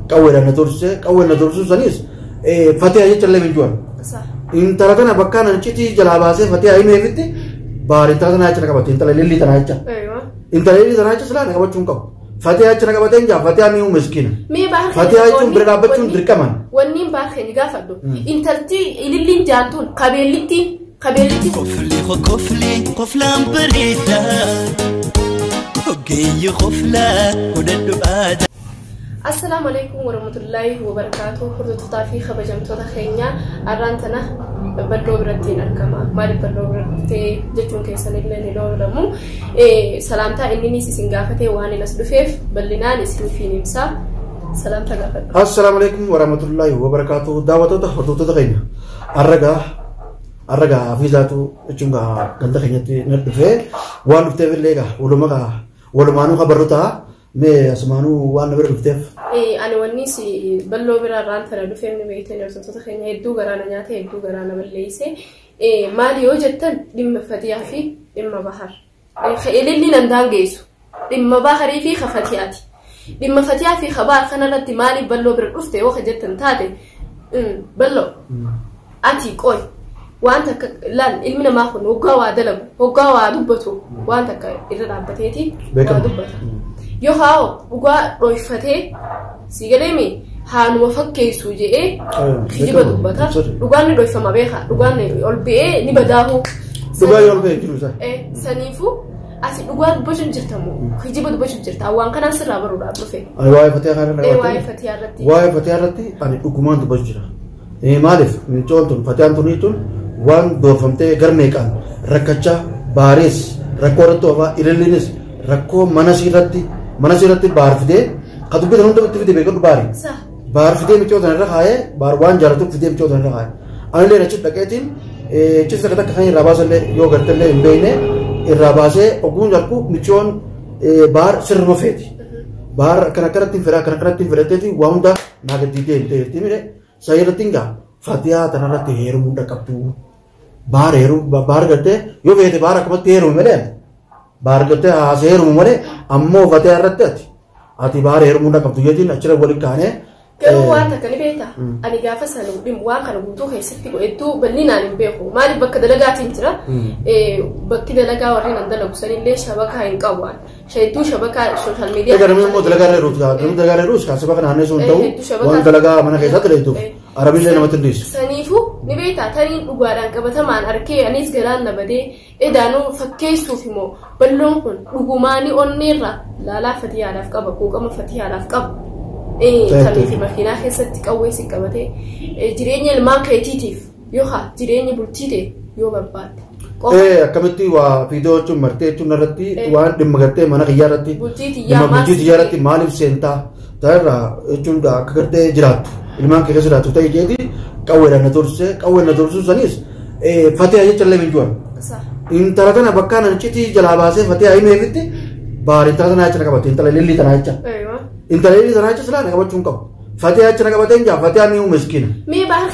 Qawweedhaan na doorsisee qawween na doorsisuu sanis Fatiha jecha illee hin jiran. Intala tana bakka nan citii jalaa baasee Fatiha himeefitti baar intala tana jecha na qabate intala lillii tana jecha. Intala lillii tana jecha silaa na qabachuu hin qabu. Fatiha jecha na qabatee hin jaa Fatiha mi'uu miskiina. Mee baar Fatiha jechuun bira dhaabbachuun dirqaman. Wanniin baar keenya gaafadhu. Intalti ililliin jaantuun kabeellittiin kabeellittiin. Kofli kofli koflaan bareeda. Ogeeyyi koflaa godhadhu aadaa. Assalaamu alaikum warahmatullaahi wabarakaatuh. Hordoftoota fi kabajamtoota keenya har'aan tana Balloo biratti hin argama. Maaliif Balloo bira dhuftee jechuun keessan illee ni oolamu. Salaamtaa inninis isin gaafatee waan hin as dhufeef bal'inaan isiniif hin ibsa. Salaamtaa gaafadhu. Assalaamu alaikum warahmatullaahi wabarakaatuh. Daawwattoota hordoftoota keenya har'a gaa hafiizaatu jechuun gaa ganda keenyatti na dhufee waan dhufteef illee gaa walumaa gaa walumaanuu kabarru ta'a. Mee asumaanuu waan na bira dhufteef. Ani wanni si Balloo bira irraan tana dhufeef ni beektan hordoftoota keenya hedduu garaa na nyaate hedduu garaa na balleesse. Maali yoo jettan dhimma Fatiyaa fi dhimma Bahar. Ililli nan daangeessu dhimma Baharii fi ka Fatiyaati. Dhimma Fatiyaa fi ka Bahar kanarratti maaliif Balloo bira dhufte yoo ka jettan taate Balloo ati qoy waan takka laal ilmi namaa kun hoggaa waa dalagu hoggaa waa dubbatu waan takka irra dhaabbateeti waa dubbata. Yoo haa'o dhugaa dhoyfatee si galeemi haanuma fakkeessu jedhee kijiba dubbata. Dhugaan ni dhoyfama beeka dhugaan ol ba'ee ni badaahu. Dhugaa yoo ol ba'e jiru isaa. Saniifuu ati dhugaa dubbachuun jirtamu kijiba dubbachuun jirta waan kanaan sirraa baruudhaaf dhufe. Ani waa'ee Fatihaa kana irra Waa'ee Fatihaa irratti. Waa'ee Fatihaa irratti ani dhugumaan dubbachuu jira. Maaliif micoon tun Fatiyaan tun jechuun waan doorfamtee garmeeqaan rakkachaa baarees rakkoo irratti oofaa ililliinis rakkoo mana irratti baar fidee ka dubbitan hunda itti fide beekadhu baari. Baar fidee micoo tana irra kaayee baar waan jaalatuuf fidee micoo tana irra kaayee. Anillee achi dhaqeetiin cisa takka kan irraa baasallee yoo gartallee hin beekne irraa baasee oguun jalqu micoon baar sirruma feeti. Baar akkana akkanatti fedha akkana akkanatti fedhateeti waa hunda naa gaddiitee hin ta'eetti mire. Saayirratti gaa Fatihaa tanarratti heerumuu dhaqqabdu. Baar heeru baar gartee yoo feete baar akkamatti heerumu malee baar gartee haasee heerumu malee ammoo Fatihaa irratti ati baar heerumuu dhaqqabdu jeetiin achirra waliin kaanee. Garuu waan takka ni beektaa? Ani gaafa sana waan kana guutuu keessatti hedduu bal'inaan hin beeku. Maaliif bakka dalagaatiin jira? Bakki dalagaa warreen an dalagu sanillee shabakaa hin qabu. Hedduu shabakaa sooshaal miidiyaa. Egaa namni immoo dalagaa irra jiruuf namni dalagaa irra jiruus kan saba kana naannessuu hin ta'u waan dalagaa mana keessatti dalaguuf arabiillee namatti hin dhiisu. Saniifuu ni beektaa taniin dhugaadhaan qabatamaan arkee anis galaan na badee edaanuu fakkeessuuf immoo Balloon kun dhugumaanii onneerra laalaa Fatiyaadhaaf qaba quuqama Fatiyaadhaaf qaba. Kamiif makiinaa keessatti qawwee si qabatee jireenya ilmaan keetiitiif yookaan jireenya bultii ta'e yoo barbaadde. Akkamitti waa fiidoo jechuun martee jechuun irratti waan dhimma gartee mana kiyyaa irratti dhimma bultii tiyyaa irratti maaliif seentaa ta'erraa jechuun akka gartee jiraattu ilmaan kee keessa jiraattu ta'e jeeti qawweedhaan na doorsisee qawween na doorsisuu sanis Fatiha jecha illee hin jiran. Intala tana bakka nan citii jalaa baasee Fatiha himeefitti baar intala tana jecha na qabate intala lillii tana jecha. Intala lillii tana jecha silaa na qabachuu hin qabu. Fatiha jecha na qabatee hin jaa Fatiha mi'uu miskiina.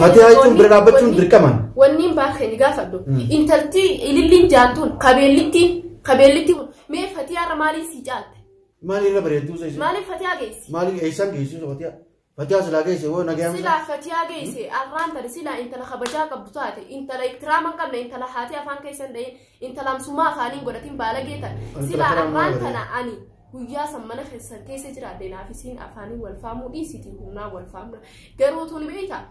Fatiha jechuun bira dhaabbachuun dirqaman. Wanniin baar keenya gaafadhu. Intalti ililliin jaantuun kabeellittiin kabeellittiin mee Fatiha irra maaliin sii caalte? Maaliin irra bareedduu isa? Maaliif Fatiha geessi? Maaliin eessaan geessi Fatiha? Fatiha silaa geesse woo nagayaan. Silaa Fatiha geesse arraan tana silaa intala kabajaa qabdu taate intala iktiraama hin qabne intala haatee afaan keessa hin dhahin intala amsumaa afaaniin godhatin baalagee taate silaa arraan tana ani guyyaa san mana keessan keessa jiraadhe naaf isiin afaaniin wal faamuu dhiisiti humnaan wal faamna garuu tuni beektaa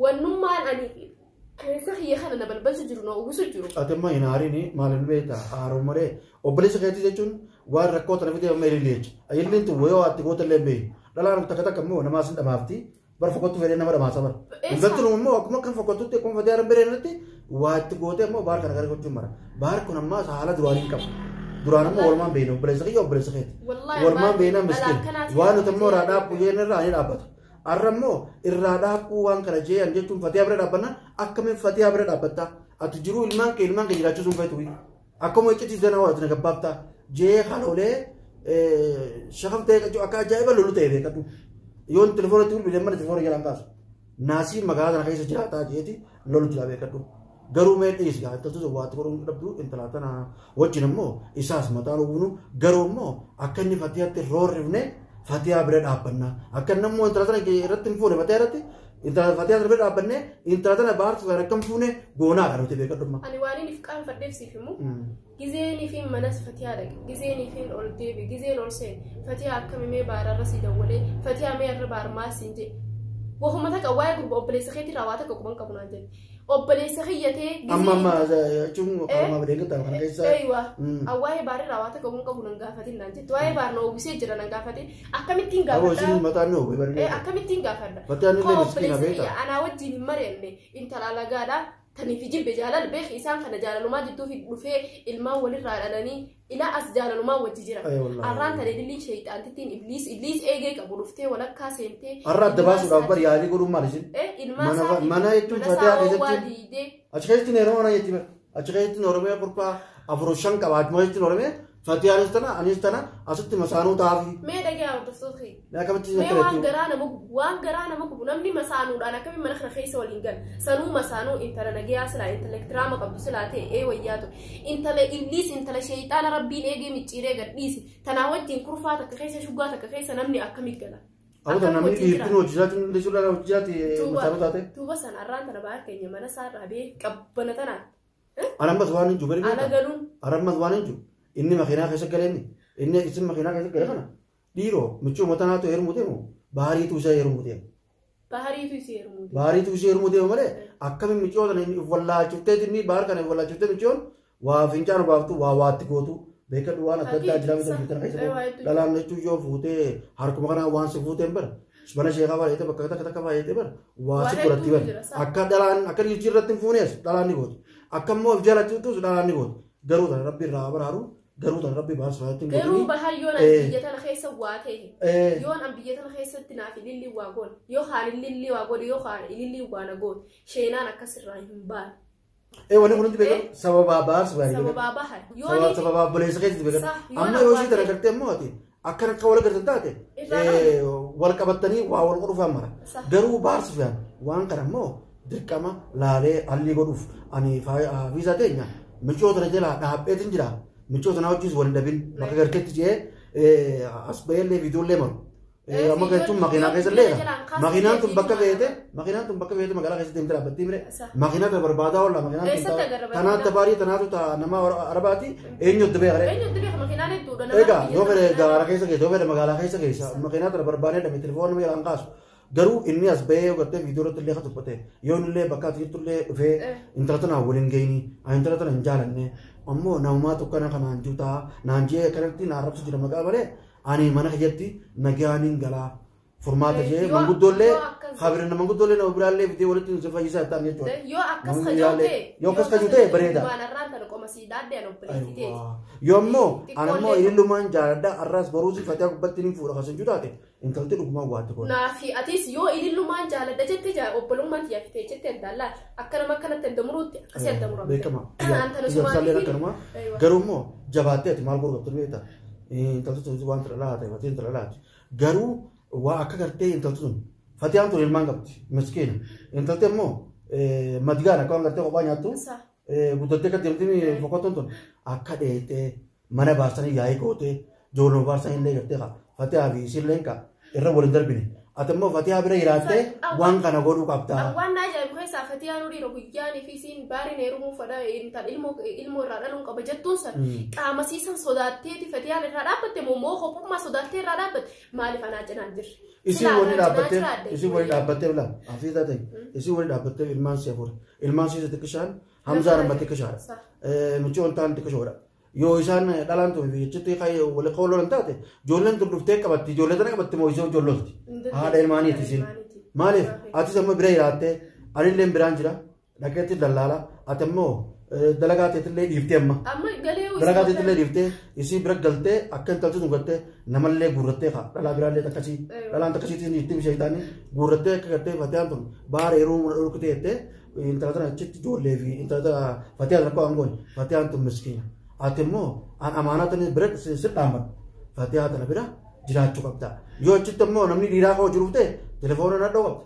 wannummaan ani keessa kiyya kana na balbalchu jiru na uwwisu jiru. Ati amma hin aarini maaliin beektaa aaruu malee obboleessa keetii jechuun waan rakkoo tana fidee amma ilillee jecha. Ililleen tun wayoo ati goota illee hin beeknu. Dhalaan takka takka immoo namaa sin dhamaafti. Bar fokkottu fedhee nama dhamaasa bara. Intalti tun immoo akkuma kan fokkottutti akkuma fedhee haran biree irratti waa itti gootee immoo baar kana gara gochuun mara. Baar kun ammaa haala duraanii hin qabu. Duraan ammoo walumaan beekna obboleessa kiyya obboleessa keeti. Walumaan beekna miskiin. Waan nuti immoo irraa dhaabbu jeen irraa ni dhaabbata. Arra immoo irraa dhaabbuu waan kana jeeyan jechuun Fatiyaa bira dhaabbannaan akkamiin Fatiyaa bira dhaabbattaa? Ati jiruu ilmaan kee ilmaan kee jiraachisuu hin feetu. Akkuma iccitii sana waa ati na gabbaaftaa jee kaloolee shakaf ta'e akka ajaa'iba lolu ta'e beekadhu. Yoon telefoona itti bilbilee mana telefoona jalaan kaasu. Naasii magaalaa kana keessa jiraataa jeeti lolu jira beekadhu. Garuu mee dhiisi gaa intaltu sun waatti godhuu dhabdu intala tana wajjin immoo isaas mataan uwwinu garuu immoo akka inni Fatiyaatti roorrifne Fatiyaa bira dhaabbanna. Akka namni intala tana irratti hin fuune Fatiyaa irratti intala Fatiyaa bira dhaabbannee intala tana baarsu akka hin fuune goonaadha nuti beekadhumma. Ani waan inni qaanfadheef siif himu gizeenii fi manas Fatiyaa dhaqe gizeenii fi ol deebi gizeen ol seene Fatiyaa akkami mee baararra si dawwalee Fatiyaa mee irra baar maal siin jedhe wahuma takka waa'ee gurba obboleessa keetii irraa waa takka quban qabu naan jedhe obboleessa kiyyatee Amma amma jechuun qaama badeeggataa kana keessa. Eeywa waa'ee baarraa waa takka quban qabu nan gaafatin naan jette waa'ee baar na uwwisee jira nan gaafatin akkamittiin Aboo isin gaafadha mataan ni oowwe barbaada. Akkamittiin gaafadha Fatiyaan illee Koo miskiina obboleessa beektaa. kiyya anaa wajjin hin mari'anne intala alagaadha taniif jibbe jaalala beeki isaan kana jaalalumaa jidduu fi dhufee ilmaan walirraa dhalanii ilaa as jaalalumaa wajji jira. Ay, wallaahi. Arraan tana ililliin sheeyxaantittiin ibliis ibliis eegee qabu dhuftee walakkaa seentee. Har'a adda baasuudhaaf bari yaalii godhuun maal isin? Ilmaan Mana isaa mana jechuun mana Fatiyaa isaa oowwaa keessatti diidee. achi keessatti yeroo mana jetti bara. Achi keessatti Oromiyaa kurpaa afur shan qaba. Achuma keessatti Oromiyaa Fatiyaanis tana anis tana asitti masaanuu ta'aafi. Mee dhagaa hordoftoota kee. Mee akkamitti isin Mee akka waan jechuun? garaa nama gubu waan garaa nama gubu namni masaanuudhaan akkamiin mana kana keessa waliin gala sanuu masaanuu intala nagayaa silaa intala iktiraama qabdu silaa ta'e ee wayyaatu intala ibliis intala sheeyxaana rabbiin eegee micciiree gadhiise tanaa wajjin kurfaa takka keessa shuggaa takka keessa namni akkamiin gala. Aboo Akkam namni wajjin dhiirtiin jiraata? hojii isaatiin dhiisuudhaan hojii isaati masaanuu taate. Duuba sana arraan tana baay'ee keenya mana isaarraa bee qabbana tanaan Anammas waan hin jiru bari ala beektaa? galuun Anammas waan hin jiru. Inni makiinaa keessa galee inni isin makiinaa keessa gale kana dhiiroo michuu matanaatu heerumuu deemu baariitu isaa heerumuu deemu. bahariitu isii heerumuu. Baariitu ishee heerumuu deemu malee akkamiin michoo kana wallaachiftee inni baar kana wallaachiftee michoon waa fincaan baaftu waa waatti gootu beekadhu waan adda addaa jira miti bitana keessa Hakii, dhalaan jechuun yoo fuutee harkuma kanaa waan si fuuteen bara mana sheekaa baay'atee bakka takka takka baay'atee bara waa si Waan godhatti hedduutu bara jira, saa. akka dhalaan akka dhiirchi irratti hin fuunees dhalaan ni gootu akka immoo of jaalattus dhalaan ni gootu garuu tana rabbi irraa baraaru garuu tana rabbi baasuu irratti hin Garuu godhini. bahar yoon an biyya tana keessa waa ta'e yoon an biyya tana keessatti naaf ililli waa goon yoo haan ililli waa godhe yoo haan ililli waa na goon sheenaan akkasirraa hin baane. Wanni kun hundi beekamu sababaa baarsu gaarii beekamu. Sababaa bahar Sababa yoon sababa obboleessa keessatti beekamu. Sa- yoo Amma na yoo ishii tana waate- gartee immoo ati akkana akka wal gartan taate Irraa wal qabattanii waa wal godhuuf mara. Sa. Garuu baarsu fe'an waan kana immoo dirqama laalee hallii godhuuf ani viizaa teenya michoo tana jalaa dhaabbeetiin jira. Michoo tana wajjis wal hin dhabin bakka garteetti jee as baheellee viidiyoollee maru. Amma jechuun makiinaa keessa illee makiinaan tun bakka feete makiinaan tun bakka feete magaalaa keessa deemtee dhaabbattee mire Sa. makiinaa tana barbaadaa oolla makiinaan tun Eessatti agarra tanaatti makiinaa? tabaarii tanaatu ta nama arabaati eenyutti beekare. Eenyutti beeka makiinaan hedduudha nama Egaa biyya yoo fedhe tana gaara keessa keessa yoo fedhe magaalaa keessa keessa makiinaa tana barbaadee dhame telefoon nama jalaan kaasu. Garuu inni as bahee yoo gartee viidiyoo irratti illee tuffate yoo inni illee bakka ati jirtu illee dhufee intala tana waliin gahini ani intala tana hin jaalanne ammoo namumaa tokkana kanaan juutaa naan jee kanatti naan rabsu jira maqaa malee ani mana kiyyatti nagaan hin galaa furmaata jee Yoo- manguddoollee yoo akkas- habirina manguddoollee nama biraallee fidee walitti nu fayyisaa ta'an jechuudha. Yoo akkas Namni kajuu biraallee- ta'e yoo akkas kajuu ta'e bareeda. Waan arraan tana qoma sii dhaaddee an obboleettii ta'e. Yoo ammoo Xiqqoollee ani ammoo ilillumaan jaaladha har'aas boruusi fatiyaa gubbatti ni fuudha kasan taate intalti dhugumaan waatti godha. Naafi atis yoo ilillumaan jaaladha jette obbolummaan xiyyaa fitee jette addaan akka nama akkanatti adda muruutti akkasii adda muramte. Beekama. An tana sumaan Ijaarsallee fi- akkanuma. Aywa. Garuu immoo jabaattee ati maal godhu qabdu beektaa? Intalti tun waan tana laata fatiin tana laati. Garuu waa akka gartee intalti tun fatiyaan tun ilmaan qabdi miskiina. Intalti immoo madgaan akka waan gartee kophaa nyaattu Sa. guddattee akka deemtee fokkottuun tun akka dheetee mana baasanii yaa'ii gootee ijoollee baasanii illee gartee kaa fatiyaa fi isiillee kaa irra waliin darbine. Ati immoo fatiyaa bira jiraattee waan kana godhuu qabdaa. Waan na ajaa'ibu keessaa fatiyaan horiira guyyaanii fi isiin baariin heerumuu fedha intal ilmoo ilmoo irraa dhaluun qaba jettuun san qaama siisan sodaatteeti fatiyaan irraa dhaabbatte moo moo kophummaa sodaattee irraa dhaabbatte maaliif anaa cinaan jirre. Isin Silaa waliin anaa cinaa dhaabbattee jiraadde. isin waliin dhaabbattee bila hafiisaa ta'e isin waliin dhaabbattee ilmaan si afur ilmaan si xiqqishaan Hamzaan amma xiqqishaadha. Sa. Mucaan taan xiqqishoodha. Yoo isaan dhalaan tun jechutti wal qawloon taate ijoolleen tun dhuftee qabatti ijoollee tana qabatti moo ishee ijoollolti. Haadha ilmaaniiti isin. Maaliif atis amma bira jiraattee anillee biraan jira dhaqeetti dallaala ati immoo dalagaa teetillee dhiiftee amma. Amma galee Dalagaa teetillee dhiiftee isii bira galtee akka intalti sun galtee namallee guurrattee kaa dhalaa biraallee takkasii dhalaan takkasiitiin ittiin sheeyitaanii guurrattee akka galtee fatiyaan tun baara yeroo muna dhulkutee jettee intala tana achitti ijoollee fi intala tana fatiyaan rakkoo aangoon fatiyaan tun miskiina. Ati immoo an amaanaa tana bira si dhaammatu fatiyaa tana bira jiraachuu qabda. Yoo achitti immoo namni dhiiraa koo jiruuf ta'e telefoona nadhoo qabda.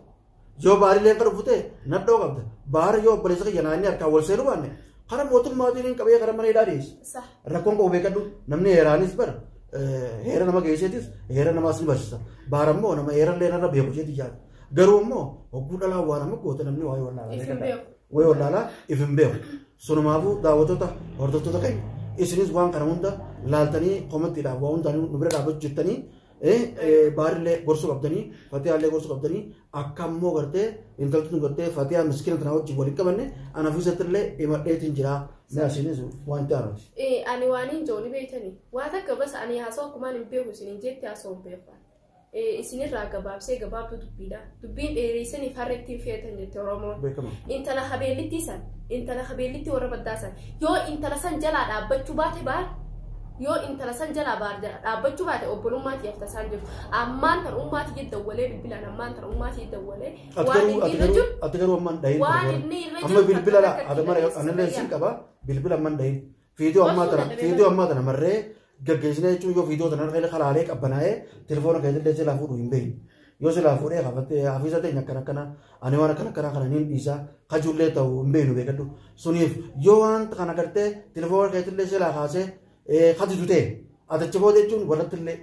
Yoo baarilee kan dhufu ta'e nadhoo qabda. Baara yoo obboleessa kiyya naannii harkaan wal seenuu baanne karaa mootummaatiin hin qabee karaa mana hidhaa dhiyeessa. Sa. Rakkoon qabu beekadhu namni heeraanis bara Heera nama geesseetis heera namaas ni barsiisa. Bahar ammoo nama heerallee narra beeku jeeti yaada. Garuu immoo hogguu dhalaa waa nama goota namni waa'ee wallaalaa. If hin beeku. Waa'ee wallaalaa if hin beeku. Sunumaafuu daawwattoota hordoftoota keenya isinis waan kana hunda laaltanii komantiidhaaf waa hundaan nu bira dhaabbachuu jettanii Baharillee gorsuu qabdanii Fatiyaallee gorsuu qabdanii akka ammoo gartee intalti tun gartee Fatiyaa miskiina tanaa wajjin waliin qabanne ana fiisattillee himadheetiin jira. Mee asiinis waan itti aanuti. Ani waan hin jiru ni beektanii waa takka bas ani haasoo akkumaan hin beeku isiniin jetti haasoo hin beeku. Isinirraa gabaabsee gabaabduu dubbiidha. Dubbiin dheereessaniif har'a ittiin fe'atan jette Oromoon. Beekama. Intala habeellittii san, intala habeellittii warra baddaa san yoo intala san jalaa dhaabbachuu baate baar yoo intala san jalaa baar jala dhaabbachuu baate obbolummaa tiyyaaf tasaan jiru. Ammaan tan ummaa tiyya dawwalee bilbilaan ammaan tan ummaa tiyya dawwalee Ati waan garuu inni ati irra garuu jiru ati garuu ammaan dhahin waan inni irra amma jiru bilbila takka takka ati mara dhageessisa anallee siin qaba bilbila ammaan dhahin fiidiyoo ammaa Osoo tana dadhabee fiidiyoo ammaa tana marree gaggeessinee jechuun yoo fiidiyoo tana irra kalaalee qabbanaa'ee telefoona keessallee silaa fuudhu hin beeknu. Yoo silaa fuudhee kafattee hafiisa ta'e akkana akkana ani waan akkana akkana kana niin dhiisa kajuullee ta'u hin beeknu beekadhu. Suniif yoo waan kana gartee telefoona keessallee silaa kaasee katitu ta'e atichi booda jechuun warrattillee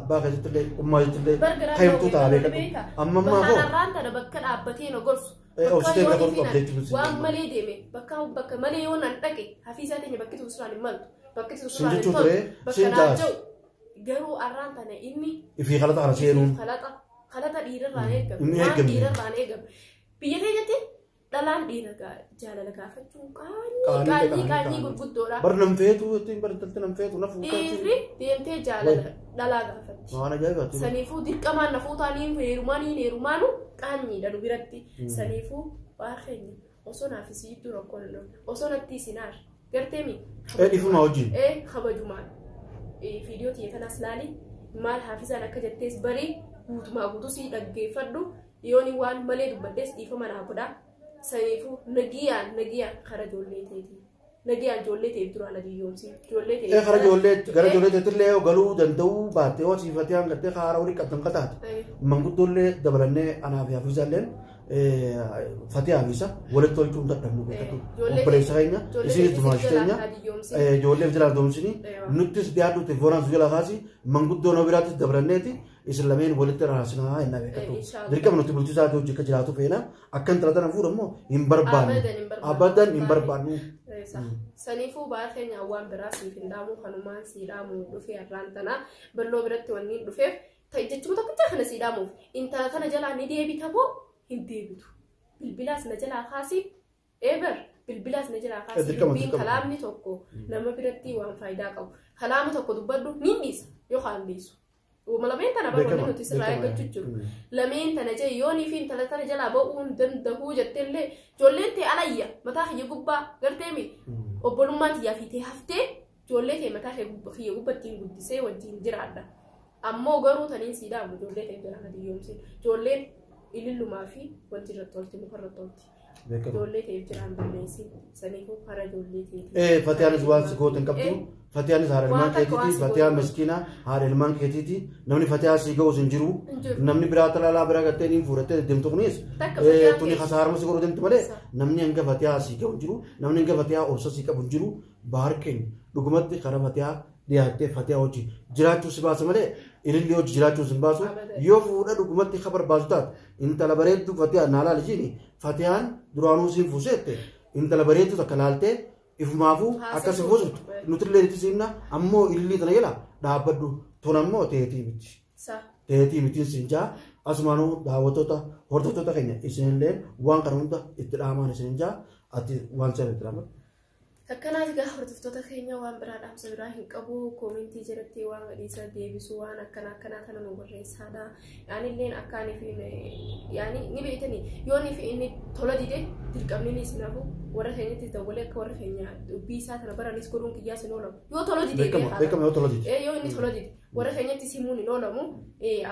abbaa keessattillee ummaa keessattillee Bargaraa kayyumtuu ta'a beekadhu. Amma ammaa hoo Bahaarraan tana bakka dhaabbatee na gorsu. Bakka obsitee yoo bira gorsu ni qabda jechuun waan malee deeme bakka bakka malee yoo nan dhaqe hafiisaa teenya bakki tun suraan hin maltu. Bakki tun Sin suraan hin jechuun tolu. ture, Bakka sin naan jaas. jiru. Garuu arraan tana inni Ifii kalata kana seenuun. kalaxa kalaxa dhiirarraan eegame. Inni Waan eegamne. dhiirarraan eegame. Biyya keenyatti dhalaan dhiira jaalala gaafachuun qaanii Qaanii qaanii qaanii qaanii qaanii. gurguddoodha. Bar nam feetu ittiin bar intalti nam feetu na fuutaa. Dhiirri deemtee jaalala dhalaa gaafatti. Waan ajaa'ibaati. Saniifuu dirqamaan na fuutaanii heerumaanii heerumaanu qaanyiidha nu biratti. Saniifuu waa keenya osoo naaf isii jidduu rakkoon hin dhufu osoo natti isinaar gartee mi. Dhiifuma wajjin. Kabajumaan viidiyoo tiyya tanaas laali maal haafisaan akka jettees barii guutumaa guutuu sii dhaggeeffadhu yooni waan malee dubbaddees dhiifama naa godha. Saniifuu nagiyaan nagiyaan kara ijoollee teetii. Nagiyaan ijoollee teef duraan adiyyoomsi. Ijoollee teef. Kara ijoollee gara ijoollee teetillee yoo galuu danda'uu baatte yoo siifatee hangattee haara walii qabdan qataate. Manguddoollee dabalannee anaa fi hafiisaalleen fatee hafiisa walitti tolchuu hin dadhabnu beekatu. Obboleessa keenya isinis dumaashi keenya ijoolleef jala doomsini nuttis dhiyaadhu telefoonaan su jala kaasi manguddoo nama biraattis dabalanneeti isin lameen walitti raasinaa jennaa beekatu. Dirqama nuti bultii isaatii hojii akka jiraatu feena akka intala tana fuudhu immoo hin barbaannu. Abadan hin barbaannu. Saniifuu baar keenya waan biraa siif hin dhaamu kanumaan sii dhaamu dhufee har'aan tana balloo biratti wanni hin dhufeef jechuun tokkicha kana sii dhaamuuf intala tana jalaa ni deebita moo hin deebitu. Bilbilaas na jalaa kaasi eebar bilbilaas na jalaa kaasi Dirqama, dubbiin dirqama. kalaamni tokko nama biratti waan faayidaa qabu. Kalaama tokko dubbadhu ni dhiisa yookaan dhiisu. Uuma lameen tana bara wanni nuti sirraa eeggachuu jiru. Lameen tana jee yoonii fi intala tana jalaa ba'uu hin danda'uu jetteellee ijoolleen ta'e alayya mataa kiyya gubbaa garteemi obbolummaa tiyyaa fi ta'e haftee ijoollee ta'e mataa kiyya gubbattiin guddisee wajjin jiraadha. Ammoo garuu taniin sii dhaamu ijoollee ta'e jalaa hadiyyoomsi. Ijoolleen ilillumaa fi wanti irratti tolti muka irratti tolti. Ijoollee ta'eef jiraan balleessi saniifuu hara ijoollee ta'eeti. Fatiyaanis waan si goote hin qabdu. Fatiyaanis haadha ilmaan Waan takka waan keetiiti. si Fatiyaan goote. miskiina haadha ilmaan keetiiti. Namni fatiyaa si ga'us hin jiru. Hin jiru. Namni biraa talaalaa biraa gartee niin fuudhattee deemtu kunis Takka fatiyaan tuni keessa. kasaaruma si godhu deemtu malee Sa. namni hanga fatiyaa si ga'u hin jiru. Namni hanga fatiyaa obsa si qabu hin jiru. Bahar keenya dhugumatti karaa fatiyaa dhiyaattee fatiyaa hojii jiraachuu si baasa malee ilillee hojii jiraachuu si hin baasu. Abadan. Yoo fuudha dhugumatti ka barbaasu taate intala bareedduu fatiyaa naa laali jiini fatiyaan duraanuu siin fuuseette intala bareedduu takka laaltee ifumaafuu Haasee akkas hin fuusu. fuusuftu nutillee itti siimna ammoo ilillii tana jala dhaabbadhu tun ammoo teetii miti. Sa. Teetii mitiin siin jaa asumaanuu daawwattoota hordoftoota keenya isinillee waan kana hunda itti dhaamaan isin jaa ati waan sana itti dhaaman. Akkanaas egaa hordoftoota keenya waan biraa dhaamsa biraa hin qabu koomentii jalatti waan gadhiisa deebisu waan akkana akkanaa kana nu barreessaadha. Yaanilleen akkaanii fi yaani ni beektanii yoonii fi inni tola dide dirqamni ni isinafu warra keenyatti dawwalee akka warra keenya dubbii isaa kana baranis godhuun kiyyaas hin oolamu. Yoo tola dide Beekama beekaadha. beekama yoo tola dide. Yoo inni tola dide warra keenyatti simuun hin oolamu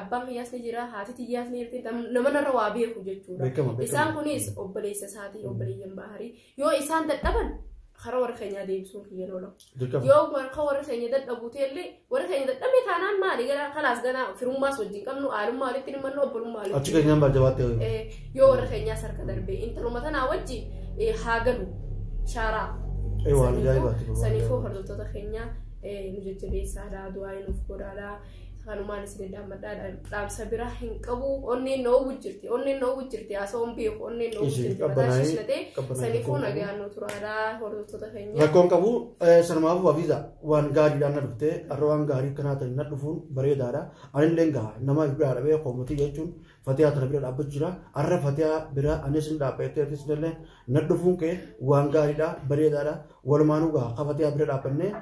abbaan kiyyaas ni jira haati tiyyaas ni jirti nama narra waa beeku jechuudha. Beekama beekama. Isaan kunis obboleessa isaatii obboleeyyan baharii yoo isaan dadhaban karaa warra keenyaa deebisuun kiyya hin oolamu. Dirqama. Yoo warra warra keenya dadhabu ta'ellee warra keenya dadhabe taanaan maali gara kalaas ganaa firummaas wajjin qabnu haalummaa walitti himannu obbolummaa walitti. Achi keenyaan baajabaattee. Yoo warra keenyaas harka darbe intaluma tanaa wajji haa galu shaaraa. Waan ajaa'ibaati. Saniifuu hordoftoota keenya Nu jajjabeessaadha, du'aa nuuf godhaadha. Kanumaan isin dhaammadhaa, dhaamsa biraa hin qabu. Onneen na oowwu jirti, onneen na oowwu jirti, haasawuun beeku, onneen na oowwu Ishee jirti. Mataa qabbanaa'ee- shishnatee qabbanaa'ee saniifuu rakkoon qabu. Nagaan nu turaadha hordoftoota keenya. Rakkoon qabu sanumaafuu hafiiza waan gaariidhaan na dhuftee har'a waan gaarii kanaa ta'e na dhufuun bareedaadha. Anillee gaa nama bira dhabee koomatii jechuun Fatihaa tana bira dhaabbachuu jira. Har'a Fatihaa bira anis ni dhaabbattee atis illee na dhufuun kee waan gaariidha, bareedaadha. Walumaanuu gaa ka Fatihaa bira dhaabbannee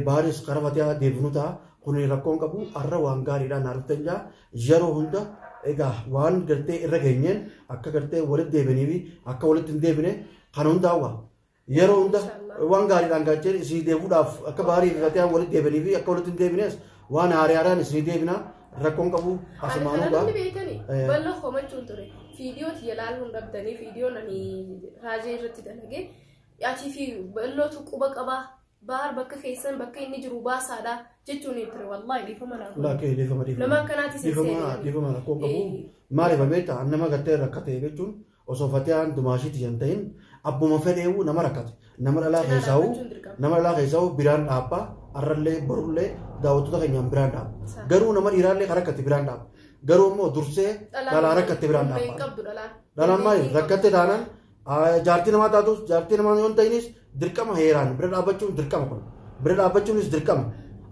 baaris karaa Fatihaa deebinu ta'a. Kun rakkoon qabu, har'a waan gaariidhaan na dhuftan jaa. Yeroo hunda egaa waan gartee irra geenyeen akka gartee walitti deebinii fi akka walitti hin deebine kan hundaa'u yeroo hunda waan gaariidhaan gaachee isinii deebuudhaaf akka baarii fi Fatihaan walitti deebinii fi akka walitti hin deebines waan haaraa haaraan isinii deebina, rakkoon qabu asumaanuu Ani gaa. kana beekani bal'oo komachuun ture. Viidiyoo tiyya laaluun dhabdanii, viidiyoon ani raajee irratti dalage atii fi bal'ootu quba qabaa, Bahar bakka keessan bakka inni jiru baasaadha jechuun ture, wallaahi dhiifama naa godhe. Lakkee dhiifama, dhiifama. Nama akkanaatis hin Dhiifama, seenee. dhiifama, rakkoon qabu. Maaliif beektaa, nama gartee rakkate jechuun osoo Fatihaan dumaashiiti hin ta'in abbuma fedheewu nama rakkate nama dhalaa Cinaa keessaa'u dhaabbachuun dirqama. Nama dhalaa keessaa'u biraan dhaabbaa, har'allee borullee daawwattoota keenyaan biraan dhaabba. Saa. Garuu nama dhiiraallee kan rakkate biraan dhaabba. Garuu immoo dursee dhalaa rakkatte biraan Hin dhaabba. qabdu dhalaan. Dhalaan maaliif rakkatte taanaan jaartii namaa taatus, jaartii namaa yoo hin ta'inis dirqama heeraan bira dhaabbachuun dirqama kun. Bira dhaabbachuunis dirqama.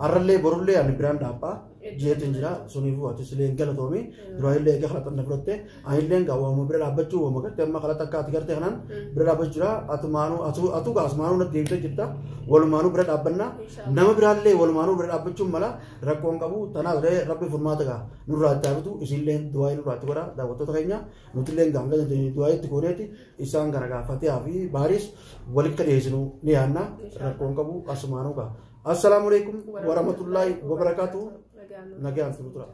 Har'allee borullee ani biraan dhaabbaa jeetiin jira. Suniifuu atis illee hin galatoomi. Duraan illee egaa kalaqan na fudhatte. Anillee gaa waama bira dhaabbachuu waama gartee amma kalaqa akka ati gartee kanaan bira dhaabbachuu jira. Atumaanuu atu asumaanuu natti deebitee jirta. Walumaanuu bira dhaabbanna. Inshallah. Nama biraallee walumaanuu bira dhaabbachuun mala, rakkoon qabu. Tanaaf illee rabbi furmaata gaa nurraa itti haafitu, isinillee du'aa nurraa itti godha daawwattoota keenya. Nutillee gaa hanga du'aa itti gooneeti isaan kana gaa Fatihaa fi Baaris walitti dhiyeessinu ni yaanna, rakkoon qabu asumaanuu gaa. Assalaamu alaikum warahmatullaahi wabarakaatuh. Nagaan Nagaan tura.